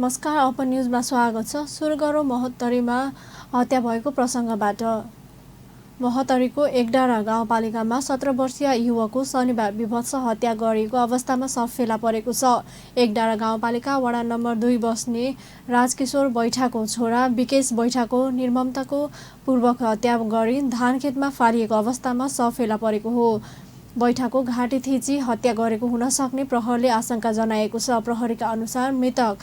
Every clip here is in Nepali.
नमस्कार, अपन न्युजमा स्वागत छ। सुरु गरौँ महोत्तरीमा हत्या भएको प्रसङ्गबाट। महोत्तरीको एकडाँडा गाउँपालिकामा 17 वर्षीय युवकको शनिबार विभत्स हत्या गरिएको अवस्थामा शव फेला परेको छ। एकडाँडा गाउँपालिका वडा नम्बर 2 बस्ने राजकिशोर बैठाको छोरा विकेश बैठाको निर्ममताको पूर्वक हत्या गरी धानखेतमा फालिएको अवस्थामा शव फेला परेको हो। बैठाको घाँटी थिची हत्या गरेको हुन सक्ने प्रहरीले आशंका जनाएको छ। प्रहरीका अनुसार मृतक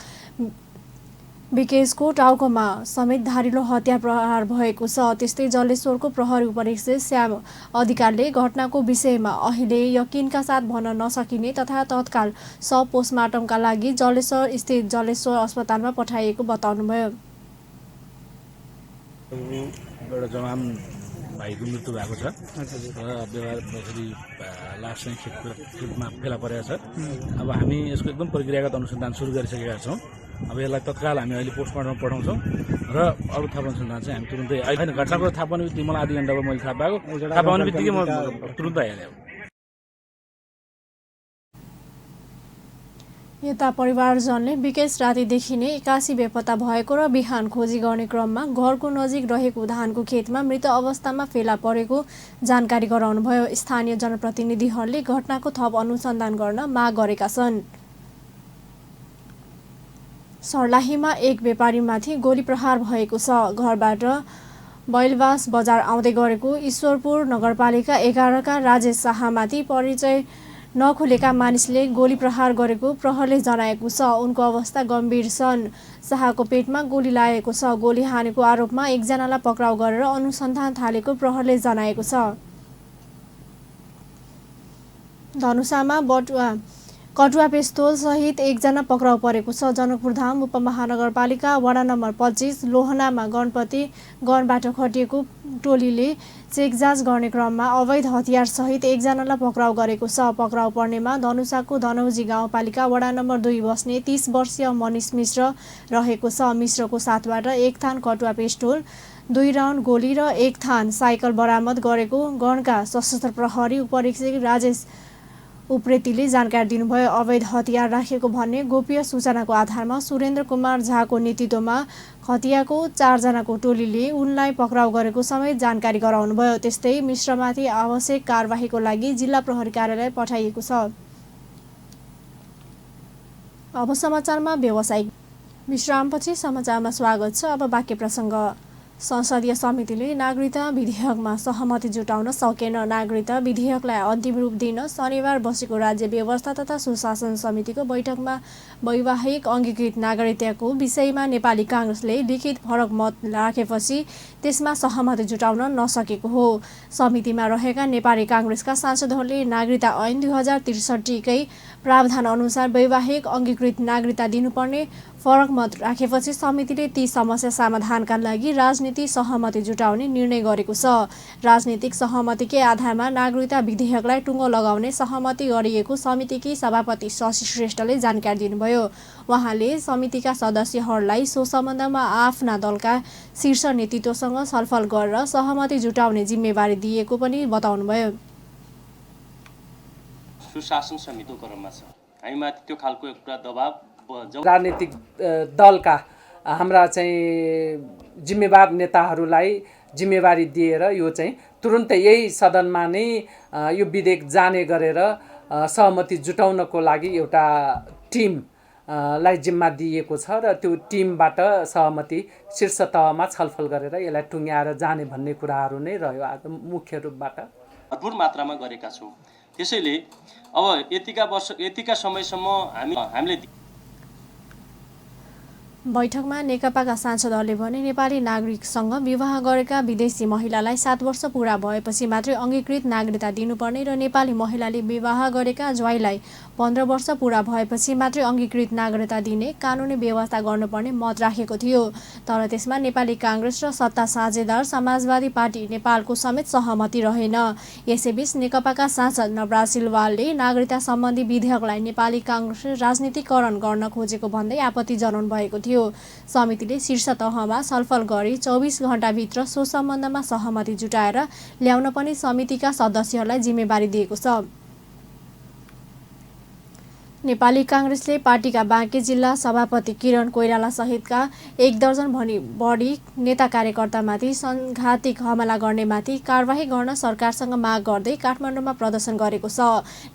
विकेशको टाउकोमा समेत धारिलो हतियार प्रहार भएको छ। त्यस्तै जलेश्वरको प्रहरी उपरीक्षक श्याम अधिकारीले घटनाको विषयमा अहिले यकिनका साथ भन्न नसकिने तथा तत्काल शव पोस्टमार्टमका लागि जलेश्वर स्थित जलेश्वर अस्पतालमा पठाइएको बताउनुभयो। भाइको मृत्यु भएको छ र व्यवहार बखरी लास चाहिँ खेतमा फेला परेको छ। अब हामी यसको एकदम प्रक्रियागत अनुसन्धान सुरु गरिसकेका छौँ। अब यसलाई तत्काल हामी अहिले पोस्टमार्टममा पठाउँछौँ र अरू थप अनुसन्धान चाहिँ हामी तुरुन्तै अहिले घटनाको थाहा पाउने बित्तिकै मलाई आधी घन्टामा मैले थाहा पाउने बित्तिकै म तुरुन्तै आइहालेँ। यता परिवारजनले विकेश रातिदेखि नै एक्कासी बेपत्ता भएको र बिहान खोजी गर्ने क्रममा घरको नजिक रहेको धानको खेतमा मृत अवस्थामा फेला परेको जानकारी गराउनुभयो। स्थानीय जनप्रतिनिधिहरूले घटनाको थप अनुसन्धान गर्न माग गरेका छन्। सर्लाहीमा एक व्यापारीमाथि गोली प्रहार भएको छ। घरबाट बैलबास बजार आउँदै गरेको ईश्वरपुर नगरपालिका 11 का राजेश शाहमाथि परिचय नखुलेका मानिसले गोली प्रहार गरेको प्रहरीले जनाएको छ। उनको अवस्था गम्भीर छन्। शाहको पेटमा गोली लागेको छ। गोली हानेको आरोपमा एकजनालाई पक्राउ गरेर अनुसन्धान थालेको प्रहरीले जनाएको छ। धनुषामा कटुवा पिस्तोल सहित एकजना पक्राउ परेको छ। जनकपुरधाम उपमहानगरपालिका वडा नम्बर 25 लोहनामा गणपति गणबाट खटिएको टोलीले चेक जाँच गर्ने क्रममा अवैध हतियार सहित एकजनालाई पक्राउ गरेको छ। पक्राउ पर्नेमा धनुषाको धनौजी गाउँपालिका वडा नम्बर 2 बस्ने 30 वर्षीय मनिष मिश्र रहेको छ। मिश्रको साथबाट एक थान कटुवा पिस्तोल, 2 राउन्ड गोली र एक थान साइकल बरामद गरेको गणका सशस्त्र प्रहरी उपरीक्षक राजेश उप्रेतीले जानकारी दिनुभयो। अवैध हतियार राखेको भन्ने गोप्य सूचनाको आधारमा सुरेन्द्र कुमार झाको नेतृत्वमा खतियाको 4 जनाको टोलीले उनलाई पक्राउ गरेको समेत जानकारी गराउनुभयो। त्यस्तै मिश्रमाथि आवश्यक कारबाहीको लागि जिल्ला प्रहरी कार्यालय पठाइएको छ। अब समाचारमा व्यावसायिक विश्रामपछि समाचारमा स्वागत छ। अब बाँकी प्रसङ्ग। संसदीय समितिले नागरिकता विधेयकमा सहमति जुटाउन सकेन। नागरिकता विधेयकलाई अन्तिम रूप दिन शनिबार बसेको राज्य व्यवस्था तथा सुशासन समितिको बैठकमा वैवाहिक अङ्गीकृत नागरिकताको विषयमा नेपाली काङ्ग्रेसले लिखित फरक मत राखेपछि त्यसमा सहमति जुटाउन नसकेको हो। समितिमा रहेका नेपाली काङ्ग्रेसका सांसदहरूले नागरिकता ऐन 2063 कै प्रावधान अनुसार वैवाहिक अङ्गीकृत नागरिकता दिनुपर्ने फरक मत राखेपछि समितिले ती समस्या समाधानका लागि राजनीतिक सहमति जुटाउने निर्णय गरेको छ। राजनीतिक सहमतिकै आधारमा नागरिकता विधेयकलाई टुङ्गो लगाउने सहमति गरिएको समितिकी सभापति शशि श्रेष्ठले जानकारी दिनुभयो। उहाँले समितिका सदस्यहरूलाई सो सम्बन्धमा आफ्ना दलका शीर्ष नेतृत्वसँग छलफल गरेर सहमति जुटाउने जिम्मेवारी दिएको पनि बताउनुभयो। सुशासन समितिको क्रममा छ। हामीमाथि त्यो खालको एउटा दबाब राजनीतिक दलका हाम्रा चाहिँ जिम्मेवार नेताहरूलाई जिम्मेवारी दिएर यो चाहिँ तुरुन्तै यही सदनमा नै यो विधेयक जाने गरेर सहमति जुटाउनको लागि एउटा टिमलाई जिम्मा दिएको छ र त्यो टिमबाट सहमति शीर्ष तहमा छलफल गरेर यसलाई टुङ्ग्याएर जाने भन्ने कुराहरू नै रह्यो आज मुख्य रूपबाट भरपुर मात्रामा गरेका छौँ। त्यसैले अब यतिका समयसम्म हामीले बैठकमा नेकपाका सांसदहरूले भने नेपाली नागरिकसँग विवाह गरेका विदेशी महिलालाई 7 वर्ष पूरा भएपछि मात्रै अङ्गीकृत नागरिकता दिनुपर्ने र नेपाली महिलाले विवाह गरेका ज्वाइँलाई 15 वर्ष पूरा भएपछि मात्रै अङ्गीकृत नागरिकता दिने कानुनी व्यवस्था गर्नुपर्ने मत राखेको थियो। तर त्यसमा नेपाली काङ्ग्रेस र सत्ता साझेदार समाजवादी पार्टी नेपालको समेत सहमति रहेन। यसैबीच नेकपाका सांसद नवराज सिलवालले नागरिकता सम्बन्धी विधेयकलाई नेपाली काङ्ग्रेसले राजनीतिकरण गर्न खोजेको भन्दै आपत्ति जनाउनु भएको थियो। समितिले शीर्ष तहमा छलफल गरी 24 घण्टाभित्र सो सम्बन्धमा सहमति जुटाएर ल्याउन पनि समितिका सदस्यहरूलाई जिम्मेवारी दिएको छ। नेपाली काङ्ग्रेसले पार्टीका बाँके जिल्ला सभापति किरण कोइराला सहितका 1 दर्जन भनी बढी नेता कार्यकर्तामाथि सङ्घातिक हमला गर्नेमाथि कारबाही गर्न सरकारसँग माग गर्दै काठमाडौँमा प्रदर्शन गरेको छ।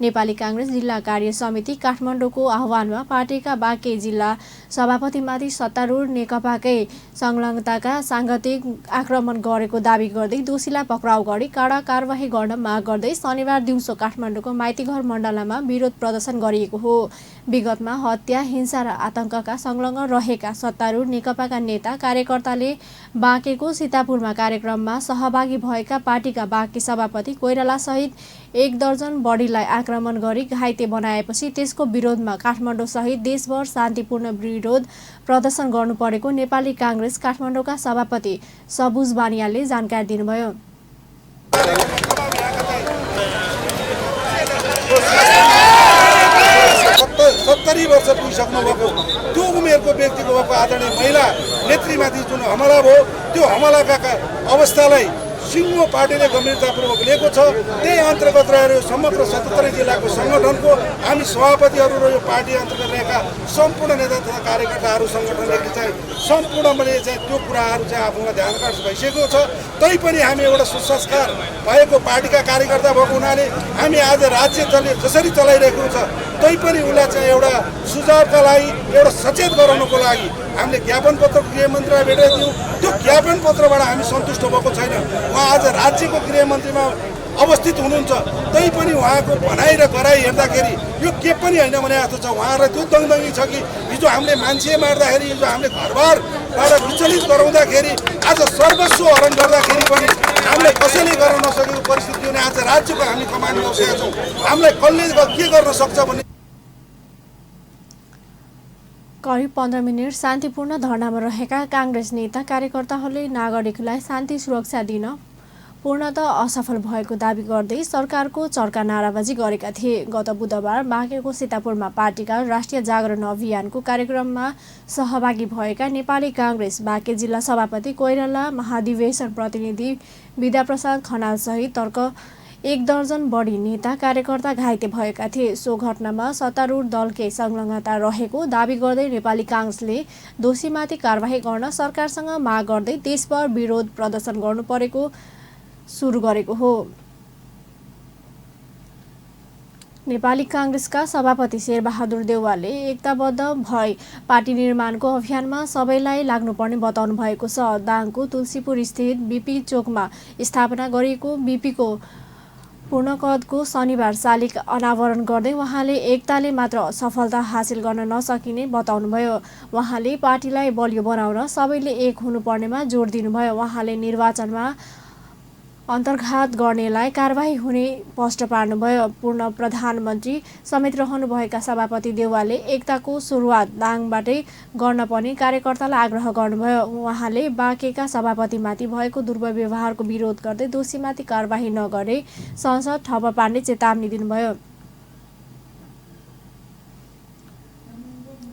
नेपाली काङ्ग्रेस जिल्ला कार्य समिति काठमाडौँको आह्वानमा पार्टीका बाँके जिल्ला सभापतिमाथि सत्तारूढ नेकपाकै संलग्नताका साङ्गतिक आक्रमण गरेको दावी गर्दै दोषीलाई पक्राउ गरी कडा कारबाही गर्न माग गर्दै शनिबार दिउँसो काठमाडौँको माइतीघर मण्डलामा विरोध प्रदर्शन गरिएको हो। विगतमा हत्या, हिंसा र आतंकका संलग्न रहेका सत्तारूढ नेकपाका नेता कार्यकर्ताले बाँकेको सीतापुरमा कार्यक्रममा सहभागी भएका पार्टीका बाँके सभापति कोइराला सहित 1 दर्जन बढीलाई आक्रमण गरी घाइते बनाएपछि त्यसको विरोधमा काठमाडौँ सहित देशभर शान्तिपूर्ण विरोध प्रदर्शन गर्नु परेको नेपाली काङ्ग्रेस काठमाडौँका सभापति सबुज बानियाले जानकारी दिनुभयो। 70 वर्ष पुगिसक्नु भएको त्यो उमेरको व्यक्तिको भएको आदरणीय महिला नेत्रीमाथि जुन हमला भयो त्यो हमलाका अवस्थालाई सिङ्गो पार्टीले गम्भीरतापूर्वक लिएको छ। त्यही अन्तर्गत रहेर समग्र 77 जिल्लाको सङ्गठनको हामी सभापतिहरू र यो पार्टी अन्तर्गत रहेका सम्पूर्ण नेता तथा कार्यकर्ताहरू सङ्गठनले चाहिँ सम्पूर्णले चाहिँ त्यो कुराहरू चाहिँ आफूलाई ध्यान आकर्षित भइसकेको छ। तैपनि हामी एउटा सुसंस्कार भएको पार्टीका कार्यकर्ता भएको हुनाले हामी आज राज्य जसरी चलाइरहेको छ तैपनि उसलाई चाहिँ एउटा सुझावका लागि एउटा सचेत गराउनको लागि हामीले ज्ञापन पत्र गृहमन्त्रीलाई भेटेका थियौँ। त्यो ज्ञापन पत्रबाट हामी सन्तुष्ट भएको छैन। उहाँ आज राज्यको गृहमन्त्रीमा अवस्थित हुनुहुन्छ, तैपनि उहाँको भनाइ र गराइ हेर्दाखेरि यो के पनि होइन भने जस्तो छ। उहाँलाई त्यो दङदङ्गी छ कि हिजो हामीले मान्छे मार्दाखेरि, हिजो हामीले घरबारबाट विचलित गराउँदाखेरि, आज सर्वस्व हरण गर्दाखेरि पनि हामीले कसैले गर्न नसकेको परिस्थिति हुने आज राज्यको हामी कमान्डमा बसेका छौँ। हामीलाई कसले के गर्न सक्छ भन्ने करिब 15 मिनट शान्तिपूर्ण धरनामा रहेका काङ्ग्रेस नेता कार्यकर्ताहरूले नागरिकलाई शान्ति सुरक्षा दिन पूर्णतः असफल भएको दावी गर्दै सरकारको चर्का नाराबाजी गरेका थिए। गत बुधबार बाँकेको सीतापुरमा पार्टीका राष्ट्रिय जागरण अभियानको कार्यक्रममा सहभागी भएका नेपाली काङ्ग्रेस बाँके जिल्ला सभापति कोइराला, महाधिवेशन प्रतिनिधि विद्याप्रसाद खनाल सहित तर्क 1 दर्जन बढी नेता कार्यकर्ता घाइते भएका थिए। सो घटनामा सत्तारूढ दलकै संलग्नता रहेको दावी गर्दै नेपाली काङ्ग्रेसले दोषीमाथि कारबाही गर्न सरकारसँग माग गर्दै देशभर विरोध प्रदर्शन गर्नु परेको सुरु गरेको हो। नेपाली काङ्ग्रेसका सभापति शेरबहादुर देउवाले एकताबद्ध भई पार्टी निर्माणको अभियानमा सबैलाई लाग्नुपर्ने बताउनु भएको छ। दाङको तुलसीपुर स्थित बीपी चोकमा स्थापना गरिएको बीपीको पूर्णकदको शनिबार शालिग अनावरण गर्दै उहाँले एकताले मात्र सफलता हासिल गर्न नसकिने बताउनुभयो। उहाँले पार्टीलाई बलियो बनाउन सबैले एक हुनुपर्नेमा जोड दिनुभयो। उहाँले निर्वाचनमा अन्तर्घात गर्नेलाई कारबाही हुने स्पष्ट पार्नुभयो। पूर्ण प्रधानमन्त्री समेत रहनुभएका सभापति देउवाले एकताको सुरुवात दाङबाटै गर्न पर्ने कार्यकर्तालाई आग्रह गर्नुभयो। उहाँले बाँकेका सभापतिमाथि भएको दुर्व्यवहारको विरोध गर्दै दोषीमाथि कारबाही नगरे संसद ठप्प पार्ने चेतावनी दिनुभयो।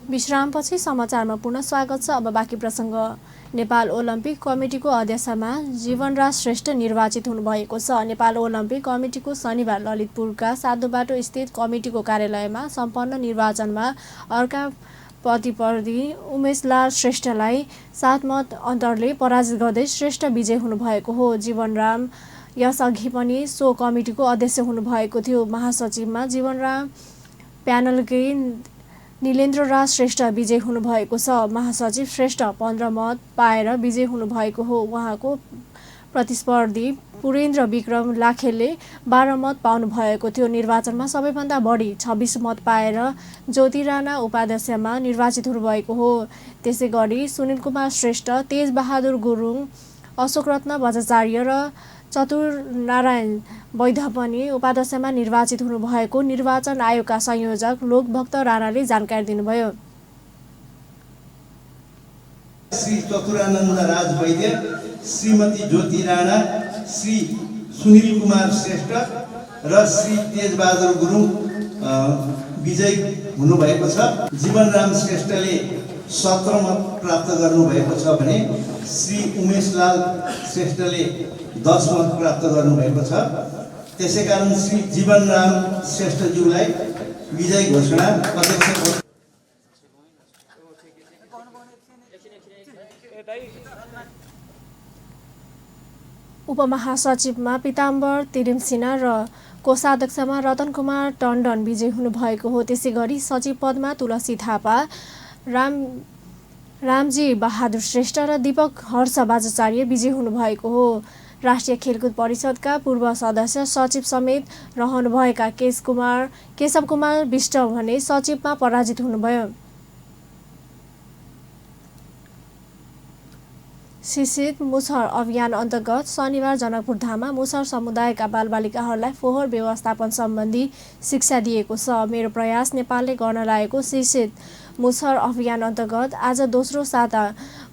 विश्रामपछि समाचारमा पुनः स्वागत छ। अब बाँकी प्रसङ्ग। नेपाल ओलम्पिक कमिटीको अध्यक्षमा जीवनराज श्रेष्ठ निर्वाचित हुनुभएको छ। नेपाल ओलम्पिक कमिटीको शनिबार ललितपुरका साधुबाटो स्थित कमिटीको कार्यालयमा सम्पन्न निर्वाचनमा अर्का प्रतिस्पर्धी उमेशलाल श्रेष्ठलाई 7 मत अन्तरले पराजित गर्दै श्रेष्ठ विजय हुनुभएको हो। जीवनराम यसअघि पनि सो कमिटीको अध्यक्ष हुनुभएको थियो। महासचिवमा जीवनराम प्यानलकै नीलेन्द्र राज श्रेष्ठ विजय हुनुभएको छ। महासचिव श्रेष्ठ 15 मत पाएर विजय हुनुभएको हो। उहाँको प्रतिस्पर्धी पुरेन्द्र विक्रम लाखेलले 12 मत पाउनु भएको थियो। निर्वाचनमा सबैभन्दा बढी 26 मत पाएर ज्योति राणा उपाध्यक्षमा निर्वाचित हुनुभएको हो। त्यसै गरी सुनिल कुमार श्रेष्ठ, तेज बहादुर गुरुङ, अशोक रत्न बजाचार्य र चतुर नारायण वैद्य पनि उपाध्यक्षमा निर्वाचित हुनुभएको निर्वाचन आयोगका संयोजक लोकभक्त राणाले जानकारी दिनुभयो। श्री चतुरानन्द राज वैद्य, श्रीमती ज्योति राणा, श्री सुनिल कुमार श्रेष्ठ र श्री तेजबहादुर गुरुङ विजयी हुनुभएको छ। जीवनराम श्रेष्ठले 17 मत प्राप्त गर्नुभएको छ भने श्री उमेशलाल श्रेष्ठले 10 मत प्राप्त गर्नुभएको छ। त्यसैकारण श्री जीवनराम श्रेष्ठज्यूलाई विजय घोषणा अध्यक्ष उपमहासचिवमा पीताम्बर तिरिमसिना र कोषाध्यक्षमा रतन कुमार टण्डन विजयी हुनुभएको हो। त्यसै गरी सचिव पदमा तुलसी थापा, रामजी बहादुर श्रेष्ठ र दीपक हर्ष बाजाचार्य विजयी हुनुभएको हो। राष्ट्रिय खेलकुद परिषदका पूर्व सदस्य सचिव समेत रहनुभएका केशव कुमार विष्ट भने सचिवमा पराजित हुनुभयो। शिक्षित मुसहर अभियान अन्तर्गत शनिबार जनकपुरधाममा मुसहर समुदायका बालबालिकाहरूलाई फोहोर व्यवस्थापन सम्बन्धी शिक्षा दिएको छ। मेरो प्रयास नेपालले गर्न लागेको शिक्षित मुसहर अभियान अन्तर्गत आज दोस्रो साता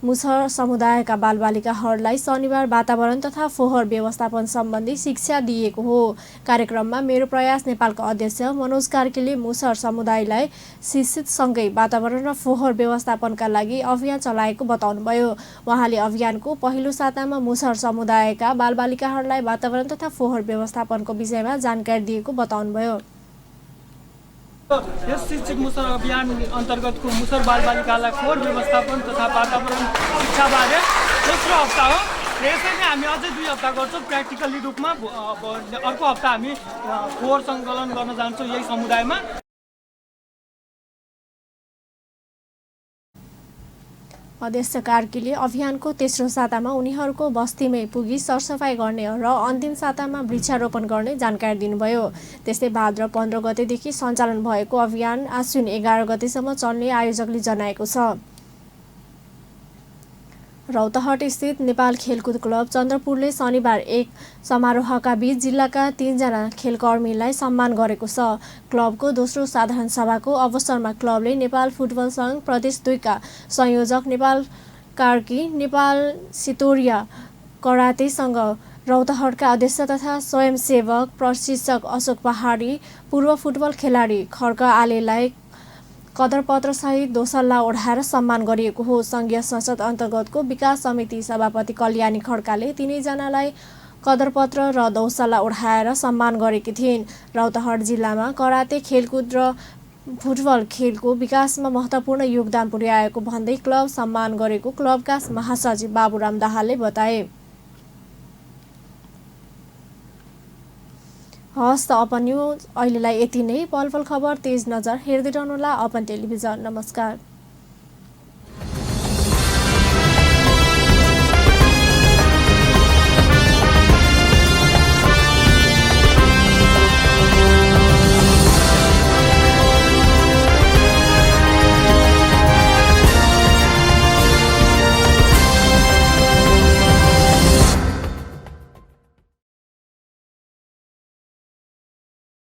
मुसहर समुदायका बालबालिकाहरूलाई शनिबार वातावरण तथा फोहोर व्यवस्थापन सम्बन्धी शिक्षा दिएको हो। कार्यक्रममा मेरो प्रयास नेपालका अध्यक्ष मनोज कार्कीले मुसहर समुदायलाई शिक्षितसँगै वातावरण र फोहोर व्यवस्थापनका लागि अभियान चलाएको बताउनुभयो। उहाँले अभियानको पहिलो सातामा मुसहर समुदायका बालबालिकाहरूलाई वातावरण तथा फोहोर व्यवस्थापनको विषयमा जानकारी दिएको बताउनुभयो। यस शिक्षित मुसहर अभियान अन्तर्गतको मुसहर बालबालिकालाई फोहोर व्यवस्थापन तथा वातावरण शिक्षाबारे दोस्रो हप्ता हो। यसरी हामी अझै 2 हप्ता गर्छौँ प्र्याक्टिकली रूपमा। अर्को हप्ता हामी फोहोर सङ्कलन गर्न जान्छौँ यही समुदायमा। अध्यक्ष कार्कीले अभियानको तेस्रो सातामा उनीहरूको बस्तीमै पुगी सरसफाई गर्ने र अन्तिम सातामा वृक्षारोपण गर्ने जानकारी दिनुभयो। त्यस्तै भाद्र 15 गतेदेखि सञ्चालन भएको अभियान आश्विन 11 गतेसम्म चल्ने आयोजकले जनाएको छ। रौतहट स्थित नेपाल खेलकुद क्लब चन्द्रपुरले शनिबार एक समारोहका बीच जिल्लाका 3 जना खेलकर्मीलाई सम्मान गरेको छ। क्लबको दोस्रो साधारण सभाको अवसरमा क्लबले नेपाल फुटबल सङ्घ प्रदेश 2 का संयोजक नेपाल कार्की, नेपाल सितोरिया कराते सङ्घ रौतहटका अध्यक्ष तथा स्वयंसेवक प्रशिक्षक अशोक पहाडी, पूर्व फुटबल खेलाडी खड्क आलेलाई कदरपत्रसहित दोसल्ला ओढाएर सम्मान गरिएको हो। सङ्घीय संसद अन्तर्गतको विकास समिति सभापति कल्याणी खड्काले तिनैजनालाई कदरपत्र र दोसल्ला ओढाएर सम्मान गरेकी थिइन्। रौतहट जिल्लामा कराते खेलकुद र फुटबल खेलको विकासमा महत्त्वपूर्ण योगदान पुर्याएको भन्दै क्लब सम्मान गरेको क्लबका महासचिव बाबुराम दाहालले बताए। हस् त अपन न्युज अहिलेलाई यति नै। पल पल खबर तेज नजर हेर्दै रहनुहोला अपन टेलिभिजन। नमस्कार।